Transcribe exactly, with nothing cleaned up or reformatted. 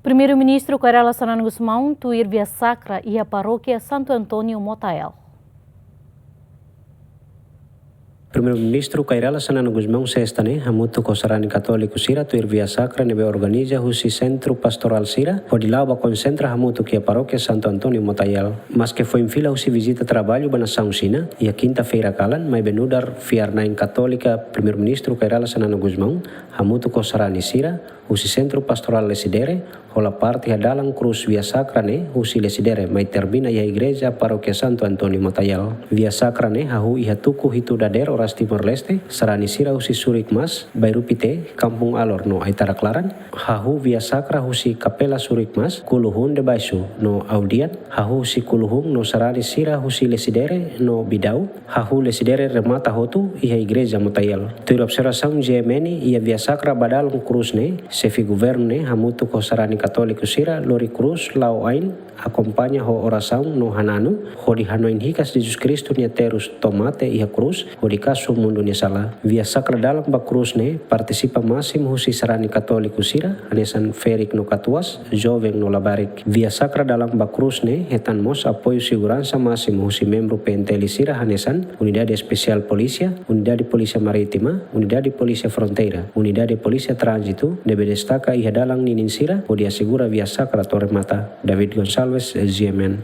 Primeiru-Ministru Kay Rala Xanana Gusmão tuir via sakra iha Parókia Santo António Motael. Primeiru-Ministru Kay Rala Xanana Gusmão sesta ne'e hamutuk ho sarani katóliku sira tuir via sakra ne'ebé organiza husi Sentru Pastorál sira hodi la'o ba konsentra hamutuk iha Parókia Santo António Motael. Maske foin fila husi vizita traballu ba nasaun Xina iha kinta-feira kalan, maibé nu'udar fiar-na'in katólika, Primeiru-Ministru Kay Rala Xanana Gusmão hamutuk ho sarani sira husi Sentru Pastorál Lecidere hola parte iha dalan krús via sakra ne'e husi Lecidere mai termina iha Igreja Parókia Santo António Motael. Via sakra ne'e hahú iha tuku hitu dadeer oras Timor-Leste, sarani sira husi Surikmas, Bairru Pité, Kampung Alor no Aitarak Laran, hahú via sakra husi Kapela Surikmas, Kuluhun Debaixo no Audian, hahú husi Kuluhun no sarani sira husi Lecidere no Bidau, hahú Lecidere remata hotu iha Igreja Motael. Tuir observasaun G M N, iha via sakra ba dalan krús ne'e, xefe governu ne'e hamutuk ho sarani katóliku sira lori krús la'o ain, akompaña ho orasaun no hananu, hodi hanoin hikas Jesus Kristu nia terus to'o mate iha krús hodi kasu mundu nia sala. Via sakra dalan ba krús ne'e partisipa másimu husi sarani katóliku sira, hanesan ferik no katuas, joven no labarik. Via sakra dalan ba krús ne'e hetan mós apoiu seguransa másimu husi membru P N T L sira hanesan Unidade Espesiál Polísia, Unidade Polísia Marítima, Unidade Polísia Fronteira, Unidade Polísia Tránzitu, ne'ebé destaka iha dalan ninin sira hodi asegura via sakra to'o remata. David Gonçalves, G M N.